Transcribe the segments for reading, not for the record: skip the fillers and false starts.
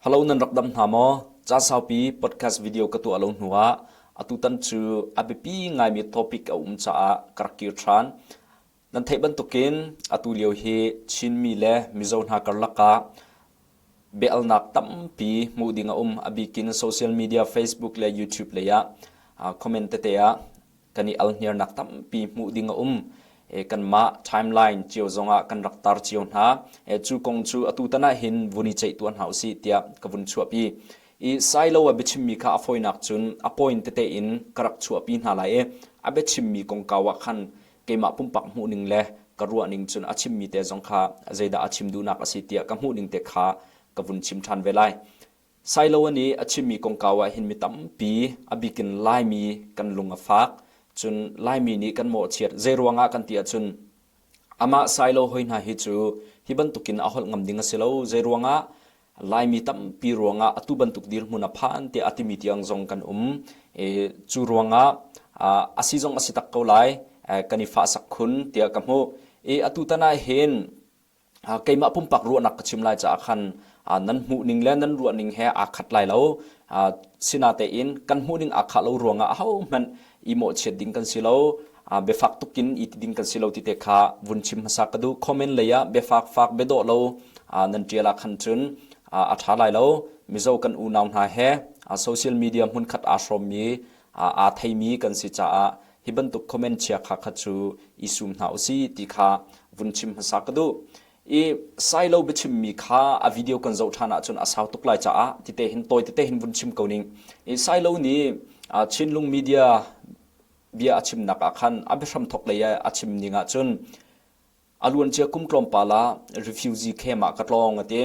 Hello nan rak dam hna maw? Caan saupi podcast video ka tuah lo hnuah atutan cu a biapi ngaimi topic a um caah ka rak kir ṭhan. Nan theih bantukin atu lio hi Chinmi le Mizo hna karlak ah biahalnak tampi hmuh ding a um. A bikin social media Facebook le YouTube lei ah comment tete ah kan i alhniarnak tampi hmuh ding a um. Kanmah timeline cio zongah kan rak tar cio hna. Cu kong cu atu tan ah hin vun i ceih tuah hna usih tiah ka vun chuahpi. I Sailo a biachimmi kha a fawinak cun a point tete in ka rak chuahpi hna lai i a biachimmi kongkau ah khan keimah pumpak hmuhning le ka ruahning cun a chimmi te zong kha zeidah a chim duhnak a si tiah ka hmuhning te kha ka vun chim ṭhan ve lai. Sailo nih a chimmi kongkau ah hin mi tampi a bikin Laimi kan lung a fak. Cun Laimi nih kan mawhchiat. Zei ruangah kan ti ahcun amah Sailo hoi hna hi cu hi bantukin a holh ngam ding a si lo. Zei ruangah Laimi tampi ruangah atu bantuk dirhmun a phan tiah a timi tiang zong kan um. E, cu ruangah a si zong a si tak ko lai kan i fahsak khun tiah ka hmuh. E, atu tan ah hin keimah pumpak ruahnak ka chim lai caah khan nan hmuhning le nan ruahning he aa khat lai lo. Sinatein kan hmuhning aa khah lo ruangah ahohmanh i mawhchiat ding kan si lo. Biafak tukin i ti ding kan si lo ti te kha vun chim hmasa ka duh. Comment lei ah biafak fak biadawh lo nan ṭial ah khan cun a ṭha lai lo. Mizo kan unau hna he social media hmunkhat aa hrawmmi aa theimi kan si caah hi bantuk comment chia kha kha cu i sum hna usih ti kha vun chim hmasa ka duh. I Sailo biachimmi kha a video kan zoh ṭhan ahcun a sau tuk lai caah tite hin tawi tete hin vun chim ko ning. I Sailo nih Chinlung media bia a chimnak ah khan a biahram thawk lei ah a chim ning ahcun a luancia kum tlawmpal ah refugee camp ah ka tlawng a ti.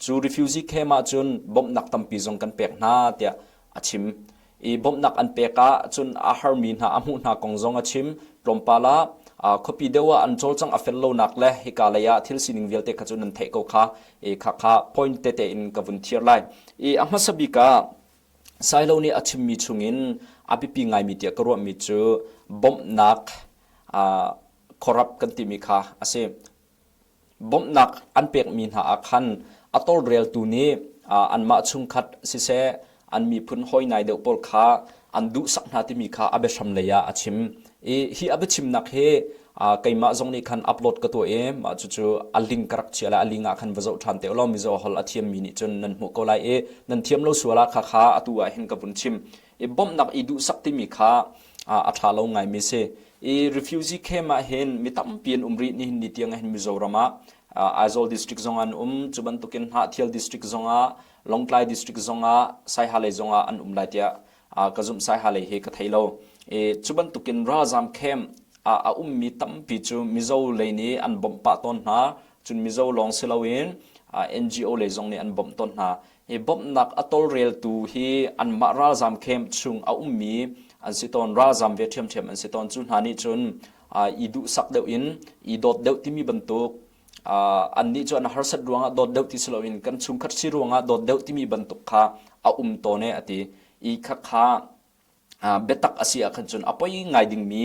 Cu refugee camp ah cun bawmhnak tampi zong kan pek hna tiah a chim. I bawmhnak an pek ah cun a harmi hna a hmuh hna kong zong a chim. Tlawmpal ah khuapi deuh ah an cawlcangh a fel lonak le hika lei ah thil sining vialte kha cu nan theih ko kha. I khakha point tete in ka vun thiar lai. I a hmasa bik ah Sailo nih a chimmi chungin a biapi ngaimi tiah ka ruahmi cu bawmhnak corrupt kan timi kha a si. Bawmhnak an pekmi hna ah khan a tawlreltu nih anmah chungkhat siseh an miphun hawi nai deuh pawl kha an duhsak hna timi kha a biahram lei ah a chim. I hi a biachimnak hi keimah zong nih khan upload ka tuah i mah cucu a link ka rak chia lai a link ah khan va zoh ṭhan te ulaw Mizo holh a thiammi nih cun nan hmuh ko lai i nan thiam lo sual ah kha kha atu ah hin ka vun chim. I bawmhnak i duhsak timi kha a ṭha lo ngaimi si. I refugee camp ah hin mi tampi an um rih nihin ni tiang ah hin Mizoram ah Aizawl district zong an um cu bantukin Hnahthial district zong ah Lawngtlai district zong ah Saiha lei zong ah an um lai tiah ka zumh Saiha lei hi ka thei lo. I cu bantukin ralzam camp ah a ummi tampi cu Mizo lei nih an bawmh pah tawn hna. Cun Mizo lawng si loin NGO lei zong nih an bawmh tawn hna. Hi bawmhnak a tawlreltu hi anmah ralzam camp chung a ummi an si tawn. Ralzam ve ṭhiamṭhiam an si tawn. Cu hna nih cun i duhsak deuh in i dawt deuh timi bantuk annih cu an harsat ruangah dawt deuh ti si loin kan chungkhat si ruangah dawt deuh timi bantuk kha a um tawn e a ti. I khakha biatak a si ah khan cun a poi ngai dingmi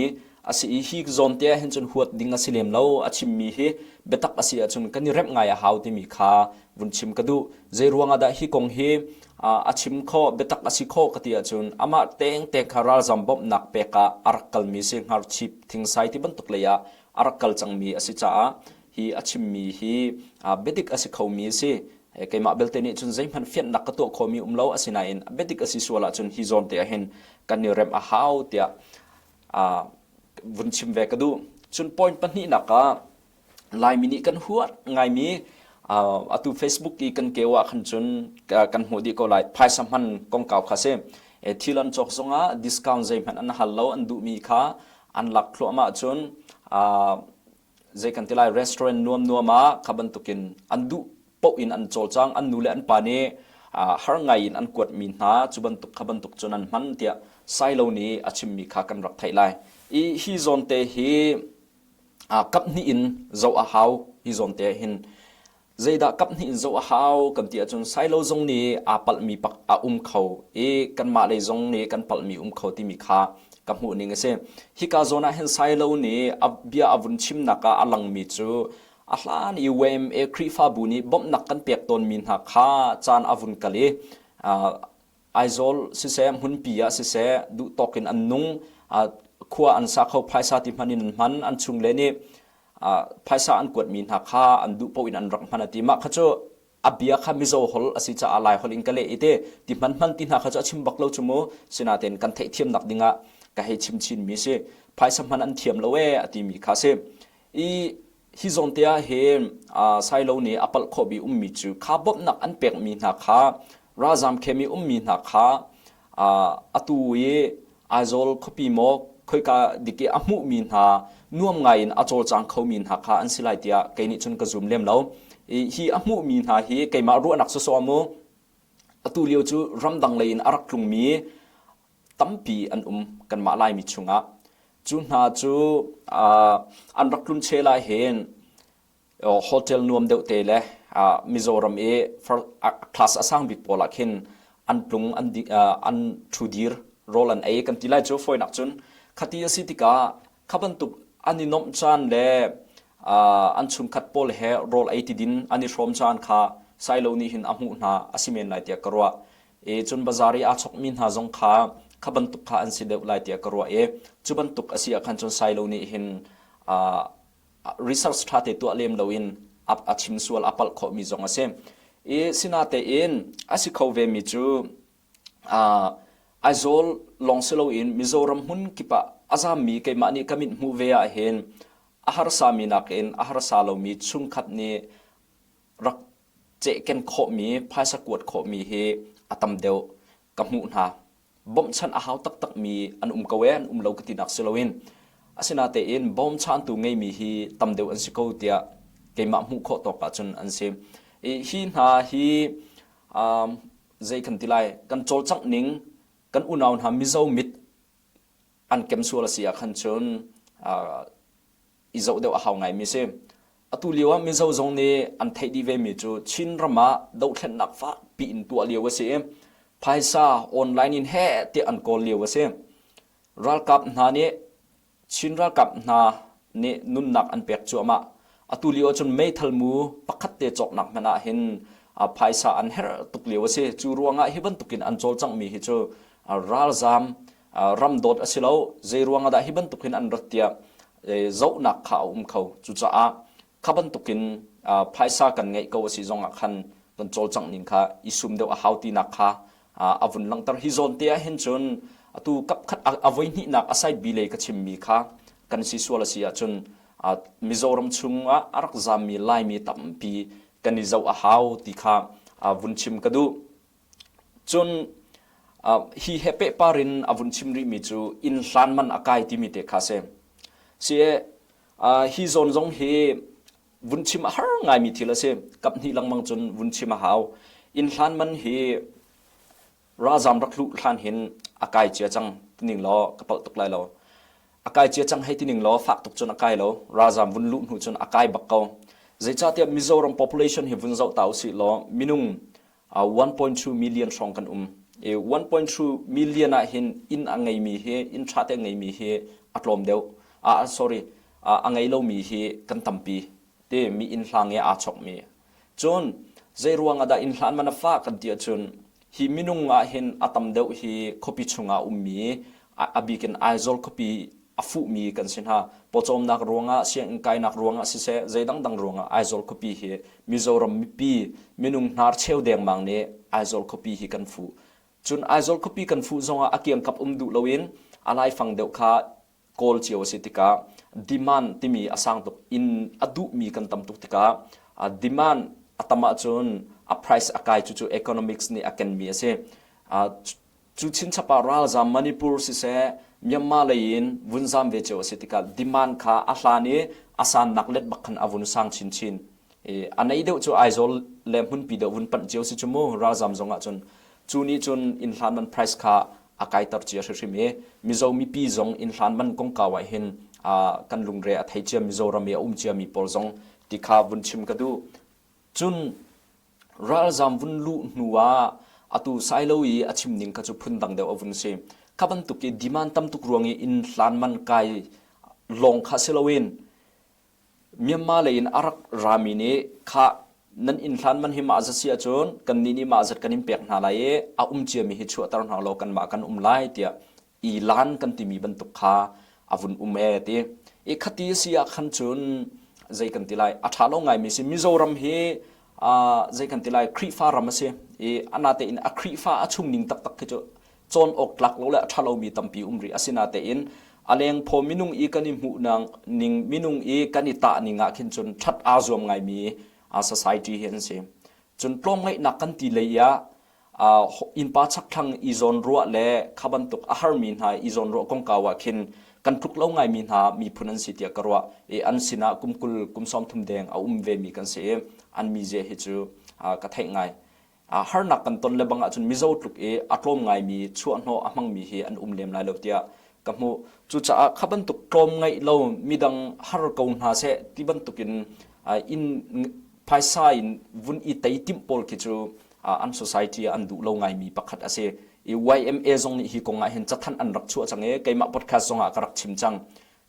a si i hi zawn te ah hin cun huat ding a si lem lo a chimmi hi biatak a si ahcun kan i remh ngai a hau timi kha vun chim ka duh zei ruangah dah hi kong hi a chim khawh biatak a si khawh ka ti ahcun amah tengteng kha ralzam bawmhnak pek ah a rak kalmi si hngarchip thingsai ti bantuk lei ah a rak kal cangmi a si caah hi a chimmi hi biadik a si khomi a si keimah belte nih cun zeihmanh fianhnak ka tuah khawhmi um lo asinain biadik a si sual ahcun hi zawn te ah hin kan i remh a hau tiah vun chim ve ka duh cun point pahnihnak ah Laimi nih kan huat ngaimi atu Facebook i kan keu ah khan cun kan hmuh dih ko lai phaisa hman kongkau kha si thil an cawk zongah discount zeihmanh an hal lo an duhmi kha an lak thluahmah cun zei kan ti lai restaurant nuam nuam ah kha bantukin an duh paoh in an cawlcang an nu le an pa nih har ngai in an kuatmi hna cu bantuk kha bantuk cun an hman tiah Sailo nih a chimmi kha kan rak theih lai i hi zawn te hi kap hnih in zoh a hau hi zawn te hin Zeidah kaphnih in zoh a hau kan ti ahcun Sailo zong nih aa palhmi pak a um kho i kanmah lei zong nih kan palhmi um kho timi kha ka hmuh ning a si. Hika zawn ah hin Sailo nih a bia a vun chimnak ah a langmi cu A hlan i YMA Khrihfabu nih bawmhnak kan pek tawnmi hna kha caan a vun kal i Aizawl siseh hmunpi ah siseh duhtawk in an nung khua an sa kho phaisa ti hman in an hman an chungle nih phaisa an kuatmi hna kha an duh paoh in an rak hman a ti mah kha cu a bia kha Mizo holh a si caah Lai holh in ka leh i te ti hman hman ti hna kha cu a chim bak lo cu mu sinain kan theihthiamnak dingah ka hei chim chinmi si phaisa hman an thiam lo ee a timi kha si i hi zawn te ah hin Sailo nih a palh khawh bi ummi cu kha bawmhnak an pekmi hna kha ralzam khem i ummi hna kha atu i Aizawl khuapi maw khoika dik i a hmuhmi hna nuam ngai in a cawlcang khomi hna kha an si lai tiah kei nih cun ka zum lem lo. Hi a hmuhmi hna hi keimah ruahnak sawsawh mu atu lio cu ramdang lei in a rak tlungmi tampi an um kanmah Laimi chungah. Cu hna cu an rak tlun chel ah hin hotel nuam deuh te le Mizoram i class a sang bik pawl ah khin an tlung an an ṭhu dir rawl an ei kan ti lai cu fawinak cun khati a si tikah kha bantuk an i nuamh caan le an chungkhat pawl he rawl ei ti din an i hrawm caan kha Sailo nih hin a hmuh hna a si men lai tiah ka ruah. I cun bazar i aa chokmi hna zong kha kha bantuk kha an si deuh lai tiah ka ruah i cu bantuk a si ah khan cun Sailo nih hin research ṭha te tuah lem loin a chim sual a palh khawhmi zong a si. I sinatein a si kho vemi cu Aizawl lawng si loin Mizoram hmun kip ah a zammi keimah nih ka mit hmuh ve ahhin a harsami nakin a harsa lomi chungkhat nih rak cehken khawhmi phaisa kuat khawhmi hi a tam deuh ka hmuh hna. Bawmhchanh a hau taktakmi an um ko ee, an um lo ka tinak si loin asinatein bawmchantu ngeimi hi tam deuh an si ko tiah keimah hmuh khawh tawk ahcun an si. Hi hna hi um, zei kan ti lai kan cawlcangh ning kan unau hna Mizo mit an kem sual a si ah khan cun uh, i zoh deuh a hau ngaimi si. Atu lio ah Mizo zong nih an theih dih vemi cu Chin ram ah dohthlennak fakpi in tuah lio a si i phaisa online in heh tiah an kawl lio a si. Ralkap hna nih Chin ralkap hna nih nunnak an pek cuahmah. Atu lio ahcun meithal mu pakhat te cawknak hmanh ah hin phaisa an herh tuk lio a si. Cu ruangah hi bantukin an cawlcanghmi hi cu ralzaam ram dawt a si lo. Zei ruangah dah hi bantukin an rat tiah zohnak kha a um kho. Cucaah kha bantukin phaisa kan ngeih ko a si zongah khan kan cawlcangh ning kha i sum deuh a hau tinak kha a vun langhter. Hi zawn te ah hin cun atu kapkhat a voi hnihnak a side B lei ka chimmi kha kan si sual a si ahcun Mizoram chungah a rak zammi Laimi tampi kan i zoh a hau ti kha vun chim ka duh. Cun hi he pehpar in a vun chim rihmi cu inn hlan man a kai timi te kha si. Si hi zawn zong hi vun chim a har ngaimi thil a si. Kap hnih lengmang cun vun chim a hau. Inn hlan man hi ralzam rak luh hlan hin a kai cia cang tining law ka palh tuk lai lo. A kai cia cang hei tining law fak tuk cun a kai lo. Ralzam vun luh hnu cun a kai bak ko. Zeicahtiah Mizoram population hi vun zoh ta usih law minung 1.2 million hrawng kan um. I 1.2 million ah hin inn a ngeimi hi inn ṭha te ngeimi hi a tlawm deuh. Ah sorry, a ngei lomi hi kan tampi te mi inn hlang i aa chokmi. Cun zei ruang ah dah inn hlan man a fah kan ti ahcun hi minung ah hin a tam deuh hi khuapi chungah ummi a bik in Aizawl khuapi a fuhmi kan si hna. Pawcawmnak ruangah, sianginn kainak ruangah siseh, zei dangdang ruangah Aizawl khuapi hi Mizoram mipi minung hnarcheu dengmang nih Aizawl khuapi hi kan fuh. Cun Aizawl khuapi kan fuh zongah a kiangkap um duh loin a laifang deuh kha kawl cio a si tikah demand timi a sang tuk inn a duhmi kan tam tuk tikah demand a tam ahcun a price a kai cucu economics nih a kenmi a si. Cu chinchap ah ralzam Manipur siseh Myanmar lei in vun zam ve cio a si tikah demand kha a hlan i a sannak let bak khan a vun sang chinchin. I a nei deuh cu Aizawl le hmunpi deuh vun panh cio si cu mu ralzam zong ah cun cu nih cun inn hlan man price kha a kaiter cia hrimhrim i Mizo mipi zong inn hlan man kongkau ah hin kan lungre a thei cia Mizoram i a um ciami pawl zong ti kha vun chim ka duh. Cun ralzam vun luh hnu ah atu Sailo i a chim ning kha cu phundang deuh a vun si. Kha bantuk i demand tam tuk ruang i inn hlan man kai lawng kha si loin. Myanmar lei in a rak rami nih khah nan inn hlan man hi mah zat si ahcun kannih nih mah zat kan in pek hna lai i a um ciami hi chuahter hna law kanmah kan um lai tiah i lan kan timi bantuk kha a vun um e ti. I khati si ah khan cun zei kan ti lai a ṭha lo ngaimi si Mizoram hi zei kan ti lai Khrihfa ram a si i anatein a Khrihfa a chung ning taktak khi cu cawn awk tlak lo le a ṭha lomi tampi um rih. Asinatein a lengphaw minung i kan i hmuhnak ning minung i kan i tah ning ah khin cun ṭhat aa zuam ngaimi society hi an si. Cun tlawmngaihnak kan ti lei ah innpa chakthlang i zawnruah le kha bantuk a harmi hna i zawnruah kongkau ah khin kan tluk lo ngaimi hna miphun an si tiah ka ruah. I an sinah kum 20 kum 30 deng a um vemi kan si i an mizia hi cu ka theih ngai. Harnak kan ton le bang ahcun Mizo tluk i a tlawm ngaimi chuahhnawh a hmangmi hi an um lem lai lo tiah ka hmuh. Cucaah kha bantuk tlawm ngaih lo midang har ko hna seh ti bantukin inn phaisa in vun i tei timh pawl khi cu an society ah an duh lo ngaimi pakhat a si. I YMA zong nih hi kong ah hin cathanh an rak chuah cang i keimah podcast zong ah ka rak chim cang.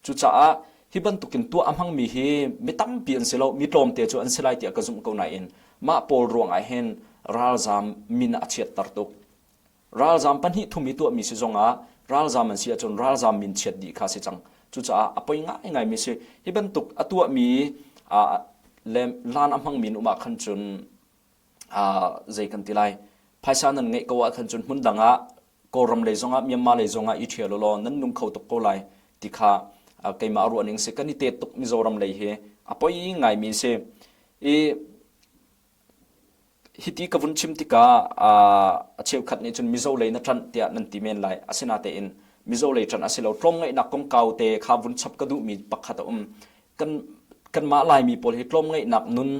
Cucaah hi bantukin tuah a hmangmi hi mi tampi an si lo, mi tlawmte cu an si lai tiah ka zumh ko nain mah pawl ruangah hin ralzaam min a chiatter tuk. Ralzaam pahnih thum i tuahmi si zongah ralzaam an si ahcun ralzaam min chiat dih kha si cang. Cucaah a poi ngaingaimi si. Hi bantuk a tuahmi le lan a hmangmi an um ah khan cun zei kan ti lai phaisa nan ngeih ko ah khan cun hmun dang ah Kawlram lei zongah Myanmar lei zongah i ṭhial law nan nung kho tuk ko lai ti kha keimah ruah ning si kan i tet tuk Mizoram lei hi a poi ngaimi si i hiti ka vun chim tikah a cheukhat nih cun Mizo lei na ṭanh tiah nan ti men lai asinatein Mizo lei ṭanh a si lo tlawmngaihnak kongkau te kha vun chap ka duhmi pakhat a um kan kanmah Laimi pawl hi tlawmngaihnak nun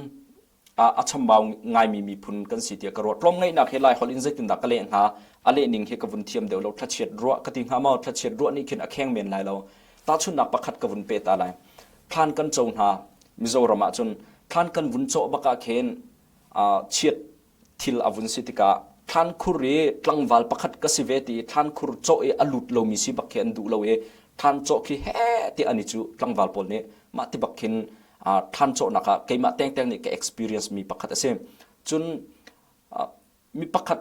a chambau ngaimi miphun kan si tiah ka ruah. Tlawmngaihnak hi Laiholh in zeitindah ka leh hnga? A leh ning hi ka vun thiam deuh lo. Thlachiat ruah ka ti hnga maw? Thlachiat ruah nih khin a kheng men lai lo. Tahchunhnak pakhat ka vun pe ta lai. Thlan kan co hna Mizoram ah cun thlan kan vun cawh bak ah khin chiat thil a vun si tikah thlankhur i tlangval pakhat ka si ve ti i thlankhur cawh i a lut lomi si bak khi an duh lo i thlan cawh khi he ti an i cu tlangval pawl nih mah ti bak khin thlan cawhnak ah keimah tengteng nih ka experience mi pakhat a si. Cun mi pakhat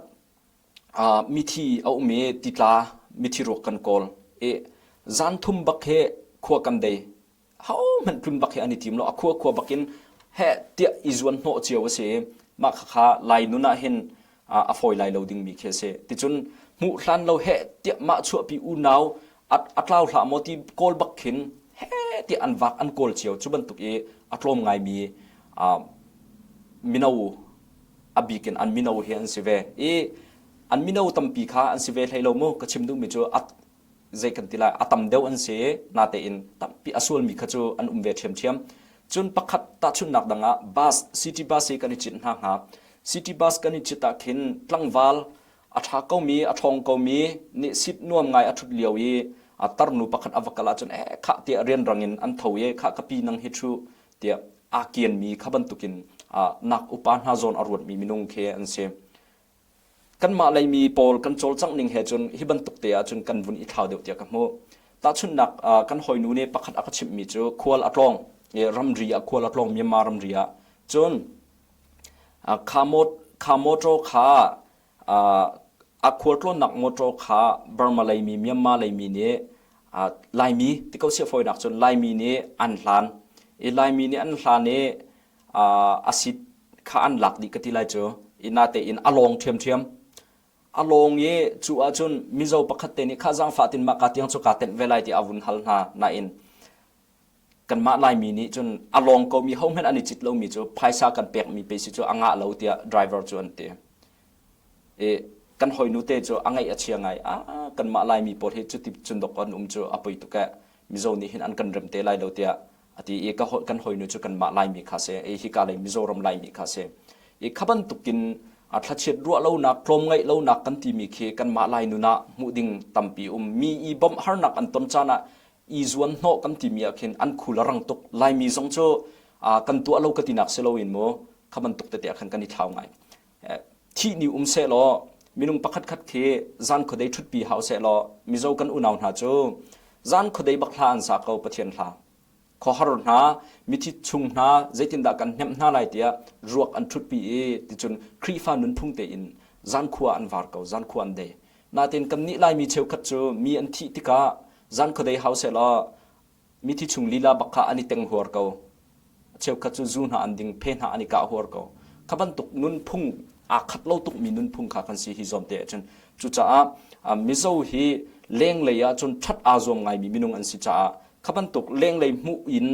mithi a um i titla mithi ruak kan kawl i zan thum bak he khua kan dei hohmanh tlun bak hi an i tim lo a khua khua bak in heh tiah i zuan hnawh cio a si mah khakha lai nun ah hin a fawi lai lo dingmi khi a si ticun hmuh hlan lo heh tiah mah chuahpi unau a tlau hlah maw ti kawl bak khin heh tiah an vak an kawl cio cu bantuk i a tlawm ngaimi mino a bik in an mino hi an si ve i an mino tampi kha an si ve hlei lo mu ka chim duhmi cu zei kan ti lai a tam deuh an si natein tampi a sualmi kha cu an um ve ṭhiamṭhiam cun pakhat tahchunhnak dang ah bus city bus hi kan i cit hna hnga city bus kan i cit ah khin tlangval a ṭha komi a ṭhawng komi nih seat nuam ngai a ṭhut lio i a tarnu pakhat a va kal ahcun eh khah tiah rianrang in an tho i khah ka pi nang hi ṭhu tiah aa kianmi kha bantukin nak upa hna zawn a ruatmi minung khi an si. Kanmah leimi pawl kan cawlcangh ning he cun hi bantuk te ahcun kan vun i thlau deuh tiah ka hmuh. Tahchunhnak kan hawinu nih pakhat a ka chimhmi cu khual a tlawng i ramri ah khual a tlawng Myanmar ramri ah. Cun kha kha motor kha a khualtlawnnak motor kha Burma leimi Myanmar leimi nih Laimi ti ko siah fawinak cun Laimi nih an hlan i Laimi nih an hlan i a seat kha an lak dih ka ti lai cu i natein a lawng ṭhiamṭhiam a lawng i cu ahcun Mizo pakhat te nih kha zaangfah tin mah ka tiang cu kaa tenh ve lai tiah a vun hal hna nain kanmah Laimi nih cun a lawng komi hohmanh an i cit lomi cu phaisa kan pekmi pe si cu a ngah lo tiah driver cu an ti i kan hawinu te cu a ngaih a chia ngai ah kanmah Laimi pawl hi cuti cun dok an um cu a poi tuk eh Mizo nih hin an kan rem te lai lo tiah a ti i kan hawinu cu kanmah Laimi kha si i hika lei Mizoram Laimi kha si i kha bantukin a thlachiat ruah lonak tlawmngaih lonak kan timi khi kanmah Lai nun ah hmuh ding tampi um mi i bawmh harnak an ton caan ah i zuan hnawh kan timi ah khin an khul a rang tuk Laimi zong cu kan tuah lo ka tinak si loin mu kha bantuk tete ah khan kan i thlau ngai thih ni um seh law minung pakhat khat khi zan khuadei ṭhutpi hau seh law Mizo kan unau hna cu zan khuadei bak hla an sa ko Pathian hla. Khuahar hna, mithi chung hna zeitindah kan hnemh hna lai tiah ruak an ṭhutpi i ticun Khrihfa nunphung tein zankhua an var ko, zankhua an dei. Nain kannih Laimi cheukhat cu mi an thih tikah zankhuadei hau sehlaw mithi chung lila bak kha an i teng huar ko. Cheukhat cu zu hna an ding, phe hna an i kah huar ko. Kha bantuk nunphung aa khat lo tukmi nunphung kha kan si hi zawn te ahcun. Cucaah Mizo hi lenglei ahcun ṭhat aa zuam ngaimi minung an si caah kha bantuk lenglei hmuh in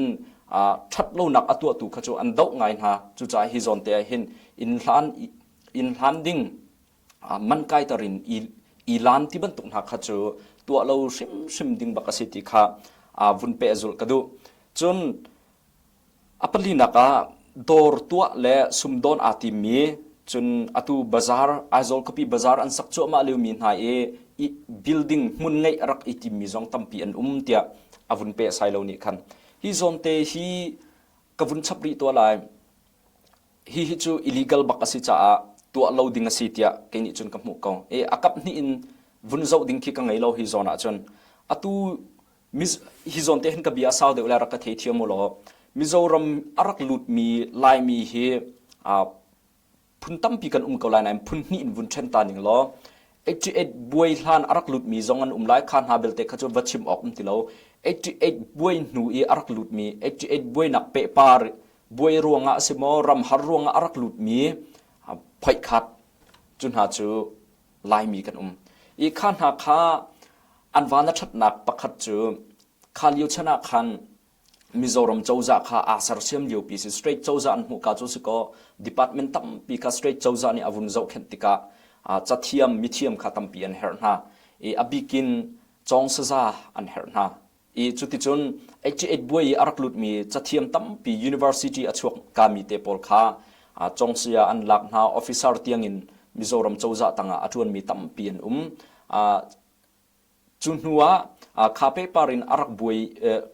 ṭhat lonak a tuahtu kha cu an doh ngai hna. Cucaah hi zawn te ah hin inn hlan inn hlan ding man kaiter in i lan ti bantuk hna kha cu tuah lo hrimhrim ding bak a si ti kha vun pehzulh ka duh. Cun a palinak ah dawr tuah le sumdawn aa timmi cun atu bazaar Aizawl khuapi bazaar an sak cuahmah liomi hna i building hmun ngeih a rak i timmi zong tampi an um tiah a vun peh sai lo nih khan hi zawnte hi ka vun chap rih tuah lai. Hihi cu illegal bak a si caah tuah lo ding a si tiah kei nih cun ka hmuh ko. E a kap hnih in vun zoh ding khi ka ngei lo hi zawn ah cun. Atu hi zawn te hin ka bia a sau deuh le rak ka thei thiam u law Mizoram a rak lutmi Laimi hi phun tampi kan um ko lai nain phun hnih in vun ṭhen ta ning law 88 buai hlan a rak lutmi zong an um lai kha hna belte kha cu va chim awk um ti lo 88 buai hnu i a rak lutmi 88 buainak pehpar buai ruangah a si maw ram har ruangah a rak lutmi phoih khat cu hna cu Laimi kan um i kha hna kha an van a ṭhatnak pakhat cu kha lio chan ah khan Mizoram cozah kha aa sersiam liopi si state cozah an hmuh ka cu si kaw department tampi kha state cozah nih a vun zohkhenh tikah cathiam mithiam kha tampi an herh hna i a bikin cawng saza an herh hna i cuticun 88 buai i a rak lutmi cathiam tampi university a chuak kami te pawl kha cawngsia an lak hna officer tiangin Mizoram cozah tangah a ṭuanmi tampi an um Cu hnu ah kha pehpar in a rak buai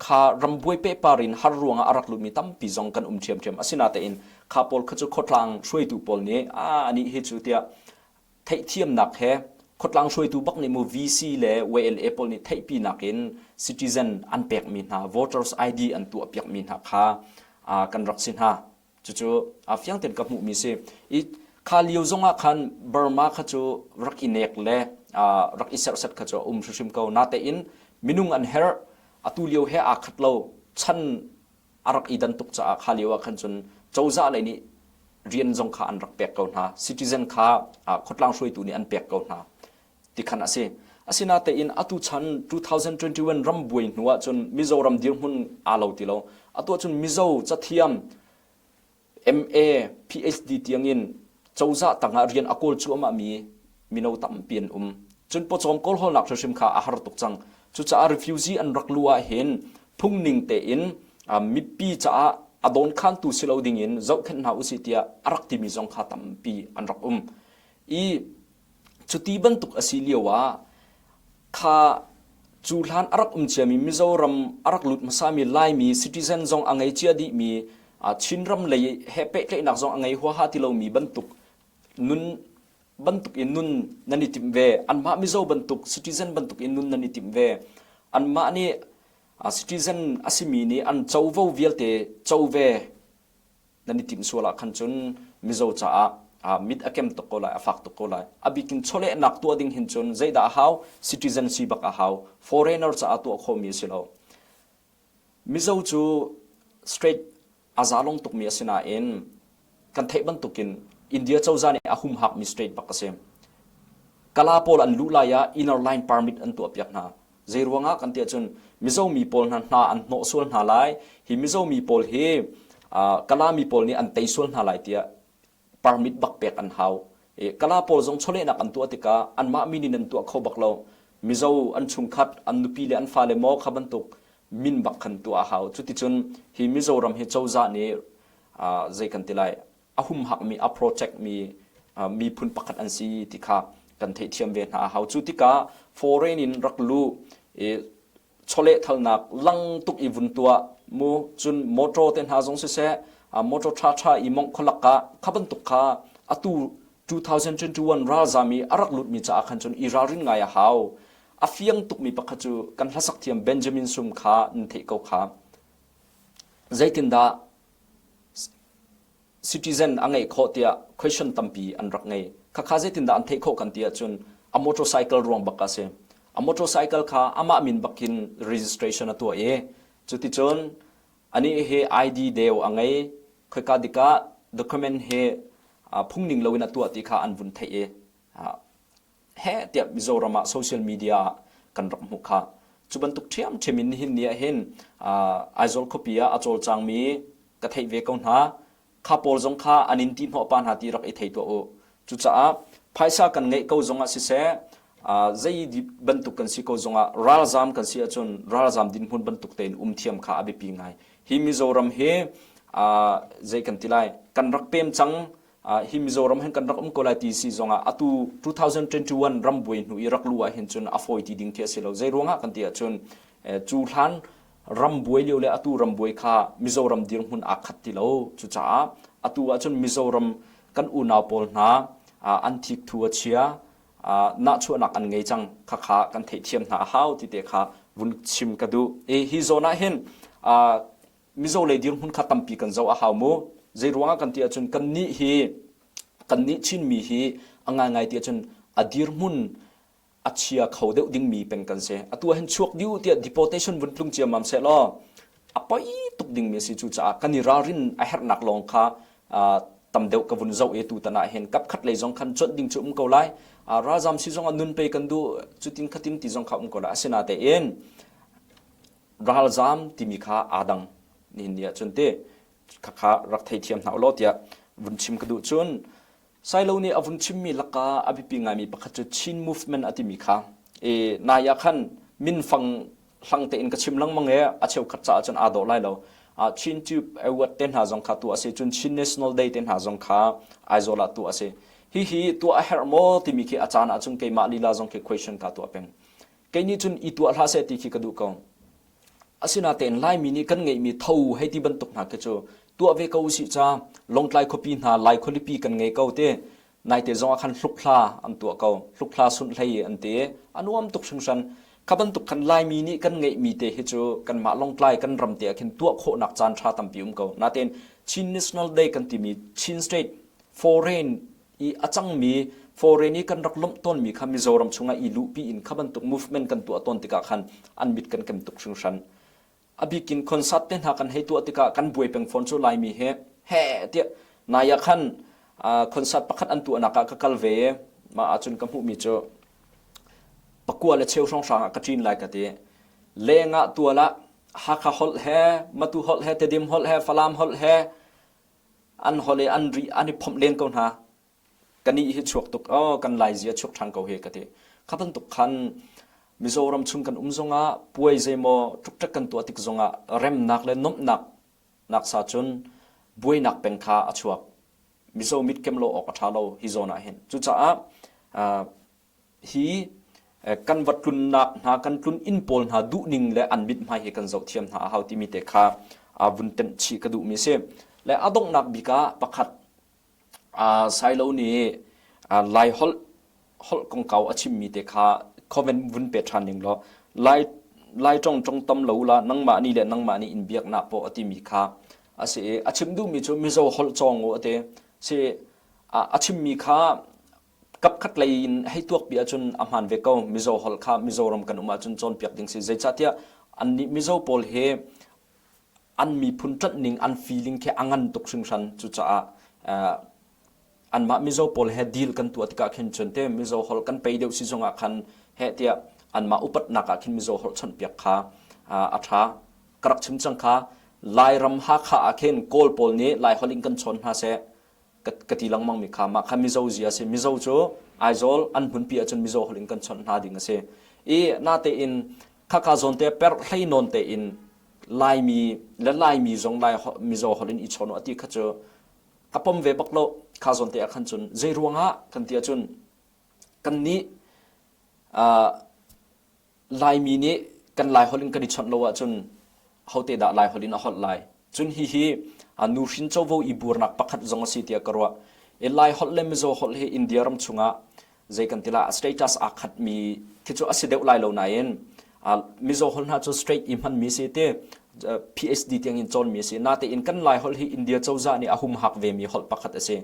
kha rambuai pehpar in har ruangah a rak lutmi tampi zong kan um ṭhiamṭhiam. Asinain kha pawl kha cu khuatlang hruaitu pawl nih a anih hi cu tiah theihthiamnak he khuatlang hruaitu bak nih mu VC le YLA pawl nih theihpinak in citizen an pekmi hna voters ID an tuahpiakmi hna kha kan rak si hna. Cucu a fiang tein ka hmuhmi si. I kha lio zongah khan Burma kha cu rak i nek le rak i serhsat kha cu a um hrimhrim ko. Natein minung an herh. Atu lio he aa khat lo. Chan a rak i dan tuk caah kha lio ah khan cun cozah lei nih rian zong kha an rak pek ko hna. Citizen kha khuatlang hruaitu nih an pek ko hna. Ti khan a si. Asinatein atu chan 2021 ram buai hnu ah cun Mizoram dirhmun aa lo ti lo. Atu ahcun Mizo cathiam MA, PhD tiangin cozah tangah rian a kawl cuahmah mi mino tampi an um. Cun pawcawm kawlhawlnak hrimhrim kha a har tuk cang. Cucaah refugee an rak luh ahhin phungning tein mipi caah a dawnkhantu si lo dingin zohkhenh hna usih tiah a rak timi zong kha tampi an rak um. I Cuti bantuk a si lio ah kha cu hlan a rak um ciami Mizoram a rak lut hmasami Laimi citizen zong a ngei cia dihmi Chinram lei he pehtlaihnak zong a ngei huaha ti lomi bantuk nun bantuk in nun nan i timh ve. Anmah Mizo bantuk citizen bantuk in nun nan i timh ve. Anmah nih citizen a simi nih an covo vialte co ve nan i timh sual ah khan cun Mizo caah mit a kem tuk ko lai, a fak tuk ko lai. A bik in chawlehnak tuah ding hin cun zeidah a hau? Citizen si bak a hau. Foreigner caah tuah khawhmi a si lo. Mizo cu straight a zalong tukmi a si nain kan theih bantukin India cozah nih a humhakmi state bak a si. Kala pawl an luh lai ah inner line permit an tuahpiak hna. Zei ruangah kan ti ahcun Mizo mi pawl hna hna an hnawh sual hna lai. Hi Mizo mi pawl hi Kala mi pawl nih an tei sual hna lai tiah permit bak pek an hau. Kala pawl zong chawlehnak an tuah tikah anmah min in an tuah kho bak lo. Mizo an chungkhat, an nupi le an fale maw kha bantuk min bak khan tuah a hau. Cuticun hi Mizoram hi cozah nih zei kan ti lai a humhakmi a protect mi miphun pakhat an si ti kha kan theihthiam ve hna a hau. Cu tikah foreign in rak luh i chawlehthalnak lang tuk i vun tuah mu cun motor te hna zong siseh motor ṭha ṭha i mongh kholak ah kha bantuk kha atu 2021 ralzam i a rak lutmi caah khan cun i ralrin ngai a hau. A fiang tukmi pakhat cu kan hlasak thiam Benjamin Sum kha nan theih ko kha. Zeitindah citizen a ngeih khawh tiah question tampi an rak ngei. Khakha zeitindah an theih khawh kan ti ahcun a motorcycle ruang bak a si. A motorcycle kha amah min bakin registration a tuah i cuticun anih hi ID deu a ngei khoika dikah document hi phungning loin a tuah ti kha an vun theih i heh tiah Mizoram ah social media ah kan rak hmuh kha. Cu bantuk ṭhiamṭhiam in nihin ni ah hin Aizawl khuapi ah a cawlcangmi ka theih ve ko hna. Kha pawl zong kha an in ti hnawh pa hna ti rak i thei tuah u. Cucaah phaisa kan ngeih ko zong ah siseh, zei bantuk kan si ko zong ah ralzam kan si ahcun ralzam dinhmun bantuk tein um thiam kha a biapi ngai. Hi Mizoram hi zei kan ti lai, kan rak pem cang hi Mizoram hin kan rak um ko lai ti si zongah atu 2021 rambuai hnu i rak lu ah hin cun a fawi ti ding khi a si lo. Zei ruangah kan ti ahcun cu hlan rambuai lio le atu rambuai kha Mizoram dirhmun aa khat ti lo. Cucaah atu ahcun Mizoram kan unau pawl hna an thikthu a chia, nahchuahnak an ngei cang khakha kan theihthiam hna a hau ti te kha vun chim ka duh. Hi zawn ah hin Mizo lei dirhmun kha tampi kan zoh a hau mu. Zei ruangah kan ti ahcun kannih hi kannih Chinmi hi a ngaingai ti ahcun a dirhmun a chia kho deuh dingmi peng kan si. Atu ah hin chuak dih u tiah deportation vun tlung ciammam seh law a poi tuk dingmi a si. Cucaah kan i ralrin a herhnak lawng kha tam deuh ka vun zoh i tutan ah hin kapkhat lei zong khan cuanh ding cu um ko lai. Ralzam si zong ah nun pe kan duh cutin khatin ti zong kha um ko lai. Asinatein ralzam timi kha aa dang nihin ni ahcun ti khakha rak theithiam hna ulaw tiah vun chim ka duh cun Sailo nih a vun chimmi laka a biapi ngaimi pakhat cu Chin movement a timi kha e nai ah khan minfang hlang tein ka chim lengmang e a cheukhat caah cun aa dawh lai lo Chin Tube Award te hna zong kha tuah a si cun Chin National Day te hna zong kha Aizawl ah tuah a si hihi tuah a herh maw timi khi a caan ahcun keimah lila zong khi question ka tuah peng Kei nih cun i tuah hlah seh ti khi ka duh ko. Asinain Laimi nih kan ngeihmi tho hei ti bantuk hna khi cu tuah ve ko usih ca Lawngtlai khuapi hna Lai khualipi kan ngei ko ti naite zong ah khan hlukhla an tuah ko hlukhla sunhlei an ti a nuam tuk hringhran kha bantuk khan Laimi nih kan ngeihmi te hi cu kanmah Lawngtlai kan ram te ah khin tuah khawhnak caan ṭha tampi um ko natein Chin National Day kan timi Chin State foreign i a cangmi foreign i kan rak lawmh tawnmi kha Mizoram chungah i luhpi in kha bantuk movement kan tuah tawn tikah khan an mit kan kem tuk hringhran. A bikin concert te hna kan hei tuah tikah kan buai peng fawn cu Laimi he he tiah nai ah khan concert pakhat an tuahnak ah ka kal ve i mah ahcun ka hmuhmi cu pakua le cheu hrawnghrang ah ka ṭin lai ka ti. Leng ah tual ah Hakha holh he, Matu holh he, Tedim holh he, Falam holh he, an holh i an ri an i phomh len ko hna kanih hi chuak tuk oh kan lai zia chuak ṭhan ko hi ka ti kha bantuk khan Mizoram chung kan um zongah puai zeimaw ṭukṭek kan tuah tik zongah remnak le nomhnak nak sa cun buainak peng kha a chuak Mizo mit kem lo awk a ṭha lo hi zawn ah hin cucaah hi kan va tlunnak hna kan tlun inn pawl hna duhning le an mithmai hi kan zoh thiam hna a hau timi te kha vun tenh chih ka duhmi si. Le a donghnak bik ah pakhat Sailo nih Lai holh holh kongkau a chimmi te kha comment vun pe ṭhan ning law Lai Lai ṭong ṭong tam lo la nangmah nih le nangmah nih in biaknak pawh a timi kha a si i a chim duhmi cu Mizo holh cawng u a ti. Si a chimmi kha Kapkhat lei in hei tuakpi ahcun a hmaan ve ko. Mizo holh kha Mizoram kan um ahcun cawnpiak ding si. Zeicahtiah annih Mizo pawl hi an miphun ṭanh ning an feeling khi a ngan tuk hringhran. Cucaah uh, anmah Mizo pawl he deal kan tuah tikah khin cun te Mizo holh kan pei deuh si zongah khan heh tiah anmah upatnak ah khin Mizo holh chawnhpiak kha uh, a ṭha. Ka rak chim cang kha Lairam Hakha ah khin Kawl pawl nih Lai holh in kan chawn hna seh. Ka ti lengmang mi kha mah kha Mizo zia a si. Mizo cu Aizawl an hmunpi ahcun Mizo holh in kan chawnh hna ding a si. I natein khaka zawn te per hlei nawn tein Laimi le Laimi zong Lai Mizo holh in i chawn a ti kha cu ka pom ve bak lo kha zawn te ah khan cun zei ruangah kan ti ahcun kannih Laimi nih kan Laiholh in kan i chawnh lo ahcun hote dah Laiholh in a holh lai? Cun hihi nuhrin covo i burnak pakhat zong a si tiah ka ruah. I Laiholh le Mizo holh hi India ram chungah zei kan ti lah status aa khatmi khi cu a si deuh lai lo nain Mizo holh hna cu straight i hmanmi si ti. PhD tiang in cawnmi a si. Natein kan Lai holh hi India cozah nih a humhak vemi holh pakhat a si.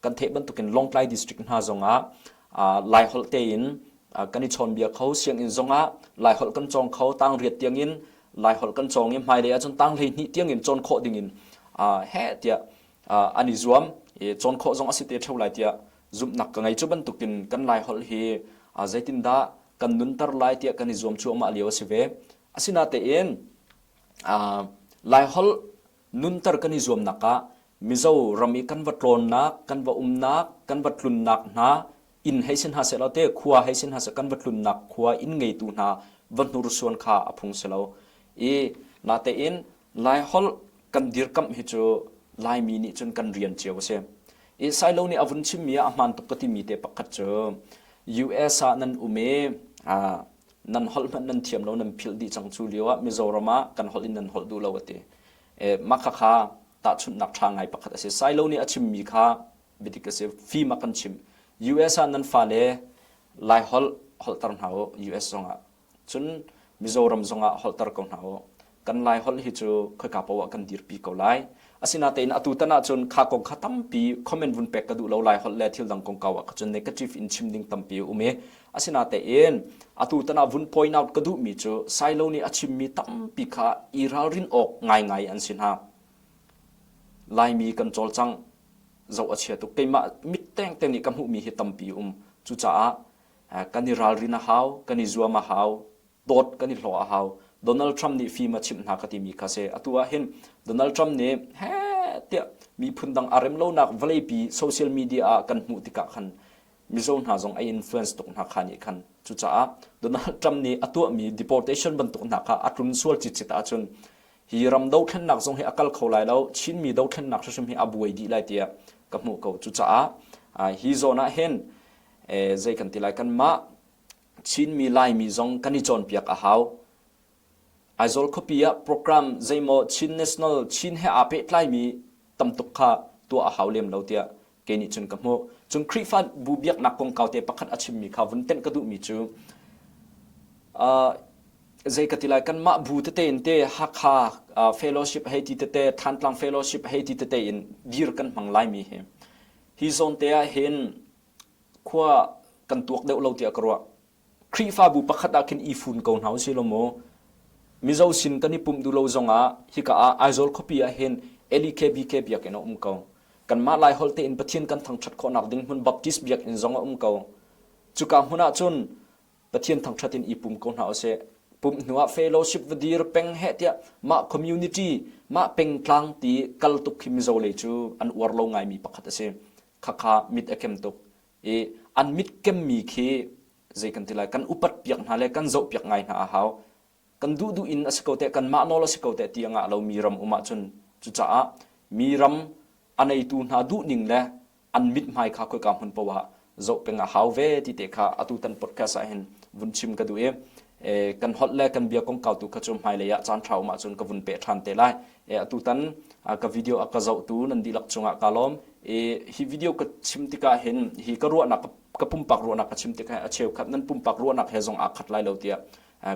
Kan theih bantukin Lawngtlai district hna zongah Lai holh tein kan i chawnbia kho. Sianginn zongah Lai holh kan cawng kho. Tang riat tiangin Lai holh kan cawng i hmailei ahcun tang 12 tiangin cawn khawh dingin heh tiah an i zuam. I cawn khawh zong a si te ṭheo lai tiah zumhnak ka ngei. Cu bantukin kan Lai holh hi zeitindah kan nunter lai tiah kan i zuam cuahmah lio a si ve. Asinatein Laiholh nunter kan i zuamnak ah Mizo ram i kan va tlawnnak, kan va umnak, kan va tlunnak hna inn hei si hna sehlaw te khua hei si hna seh kan va tlunnak khua inn ngeitu hna va hnursuan kha a phung si lo. I natein Laiholh kan dirkamh hi cu Laimi nih cun kan rian cio a si. I Sailo nih a vun chimmi ah a hmaan tuk ka timi te pakhat cu US ah nan um i nan holh hmanh nan thiam lo nan philh dih cang cu lio ah Mizoram ah kan holh in nan holh duh lo a ti. E, mah khakha tahchunhnak ṭha ngai pakhat a si. Sailo nih a chimmi kha biadik a si. Fim a kan chim. US ah nan fale Lai holh holhter hna u US zongah. Cun Mizoram zongah holhter ko hna u. Kan Lai holh hi cu khoika paoh ah kan dirpi ko lai. Asinatein atu tan ahcun kha kong kha tampi comment vun pek ka duh lo Lai holh le thil dang kongkau ah cun negative in chim ding tampi a um i asinatein atu tan ah vun point out ka duhmi cu Sailo nih a chimmi tampi kha i ralrin awk ngaingai an si hna. Laimi kan cawlcang zoh a chia tuk. Keimah mit tengte nih ka hmuhmi hi tampi um. Cucaah kan i ralrin a hau, kan i zuam a hau, dawt kan i hlawh a hau. Donald Trump nih fim a chimh hna ka timi kha si. Atu ah hin Donald Trump nih he tiah miphun dang a rem lonak vawleipi social media ah kan hmuh tikah khan Mizo hna zong a influence tuk hna kha nih khan. Cucaah Donald Trump nih a tuahmi deportation bantuk hna kha a tlun sual citcit ahcun hi ram dothlennak zong hi a kal kho lai lo, Chinmi dothlennak hrimhrim hi a buai dih lai tiah ka hmuh ko. Cucaah hi zawn ah hin zei kan ti lai kanmah Chinmi Laimi zong kan i cawnpiak a hau. Aizawl khuapi ah program zeimaw Chin National Chin he aa pehtlaimi tamtuk kha tuah a hau lem lo tiah kei nih cun ka hmuh. Cun Khrihfa bu biaknak kongkau te pakhat a chimmi kha vun tenh ka duhmi cu uh, zei ka ti lai kanmah bu tete in te Hakha uh, fellowship hei ti tete Thantlang fellowship hei ti tete in dir kan hmang laimi hi hi zawn te ah hin khua kan tuak deuh lo tiah ka ruah. Khrihfabu pakhat ah khin i fun ko hna usih law mu. Mizo sin kan i pumh duh lo zongah hika ah Aizawl khuapi ah hin LEKBK biakinn a um ko. Kanmah Laiholh tein Pathian kan thangṭhat khawhnak ding hmun Baptist biakinn zong a um ko. Cuka hmun ah cun Pathian thangṭhat in i pum ko hna usih. Pumh hnu ah fellowship va dir peng heh tiah mah community, mah pengtlang ti kal tuk khi Mizo lei cu an uar lo ngaimi pakhat a si. Khakha mit a kem tuk. I an mit kemmi khi zei kan ti lai kan upat piak hna le kan zoh piak ngai hna a hau. Kan duh duh in a si ko teh kanmah nawl a si ko teh ti a ngah lo mi ram um ahcun cucaah mi ram a neitu hna duhning le an mithmai kha khoika hmun paoh ah zoh peng a hau ve ti te kha atu tan podcast ah hin vun chim ka duh i kan holh le kan bia kongkau tu kha cu hmailei ah caan ṭha um ahcun ka vun peh ṭhan te lai. Atu tan ka video a ka zohtu nan dihlak cungah ka lawm. Hi video ka chim tikah hin hi ka ruahnak ka pumpak ruahnak ka chim tikah a cheukhat nan pumpak ruahnak he zong aa khat lai lo tiah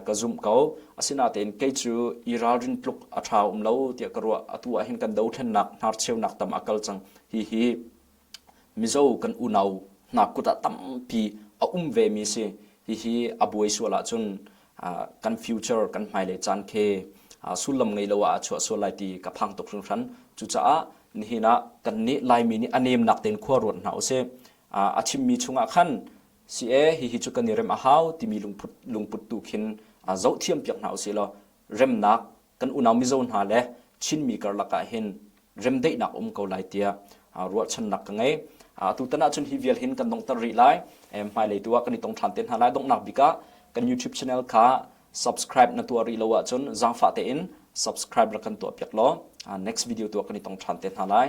ka zumh ko. Asinain kei cu i ralrin tluk a ṭha um lo tiah ka ruah. Atu ah hin kan dothlennak hnarcheunak tam a kal cang. Hihi Mizo kan unau hna kut ah tampi a um vemi si. Hihi a buai sual ahcun kan future kan hmailei caan khi sullam ngei lo ah a chuah sual lai ti ka phang tuk hringhran. Cucaah nihin ah kannih Laimi nih a nemnak tein khua ruat hna usih. A chimmi chungah khan si e hihi cu kan i rem a hau timi lungput lungput tu khin zohthiam piak hna usih law remnak kan unau Mizo hna le Chinmi karlak ah hin remdaihnak um ko lai tiah ruahchannak ka ngei. Tutan ahcun hi vial hin kan donghter rih lai. Hmailei tu ah kan i tong ṭhan te hna lai. Donghnak bik ah kan YouTube channel kha subscribe na tuah rih lo ahcun zaangfah tein subscribe rak kan tuah piak law next video tu ah kan i tong ṭhan te hna lai.